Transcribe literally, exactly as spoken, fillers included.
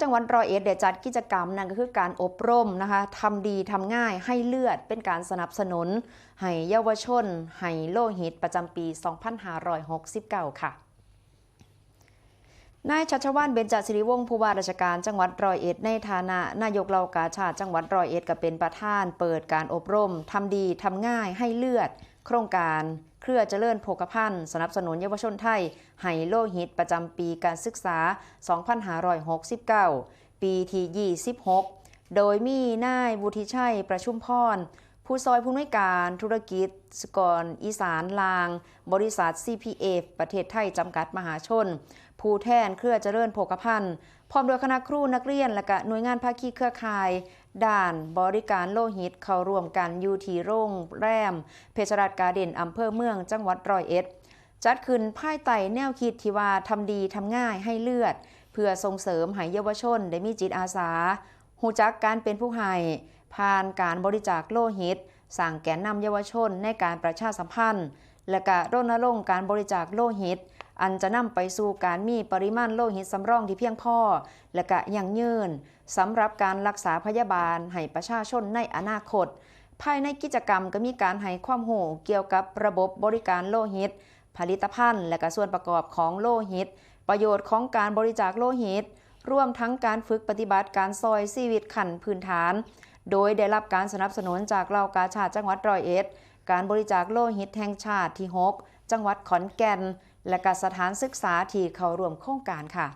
จังหวัดร้อยเอ็ดได้จัดกิจกรรม นั่นก็คือการอบรมนะคะ ทำดีทำง่ายให้เลือด เป็นการสนับสนุนให้เยาวชนให้โลหิตประจำปี สองพันห้าร้อยหกสิบเก้า ค่ะ นายชัชวาล เบญจสิริวงศ์ ผู้ว่าราชการจังหวัดร้อยเอ็ด ในฐานะนายกเหล่ากาชาดจังหวัดร้อยเอ็ด ก็เป็นประธานเปิดการอบรม ทำดีทำง่ายให้เลือด โครงการเครือเจริญโภคภัณฑ์ สนับสนุนเยาวชนไทยให้โลหิตประจำปีการศึกษา สองพันห้าร้อยหกสิบเก้า ปีที่ ยี่สิบหก โดยมีนายวุฒิชัย ประชุมพร ผู้ซอยผู้อำนวยการธุรกิจสุกรอีสานลาง บริษัท ซีพีเอฟ ประเทศไทยจำกัดมหาชน ผู้แทนเครือเจริญโภคภัณฑ์ พร้อมด้วยคณะครูนักเรียน และกะหน่วยงานภาคีเครือข่าย ด้านบริการโลหิต เข้าร่วมกันอยู่ที่โรงแรมเพชรรัตน์การ์เด้น อำเภอเมือง จังหวัดร้อยเอ็ด จัดขึ้นภายใต้แนวคิดที่ว่า ทำดีทำง่ายให้เลือด เพื่อส่งเสริมให้เยาวชนได้มีจิตอาสา รู้จักการเป็นผู้ให้ ผ่านการบริจาคโลหิต สร้างแกนนำเยาวชนในการประชาสัมพันธ์ และกะรณรงค์การบริจาคโลหิต อันจะนำไปสู่การมีปริมาณโลหิตสำรองที่เพียงพอ และกะยั่งยืน สำหรับการรักษาพยาบาลให้ประชาชนในอนาคต ภายในกิจกรรมก็มีการให้ความรู้เกี่ยวกับระบบบริการโลหิต ผลิตภัณฑ์ และกะส่วนประกอบของโลหิต ประโยชน์ของการบริจาคโลหิต รวมทั้งการฝึกปฏิบัติการซอยชีวิตขั้นพื้นฐาน โดยได้รับการสนับสนุนจากเหล่ากาชาดจังหวัดร้อยเอ็ด การบริจาคโลหิตแห่งชาติที่ หก จังหวัดขอนแก่น และกะสถานศึกษาที่เข้าร่วมโครงการค่ะ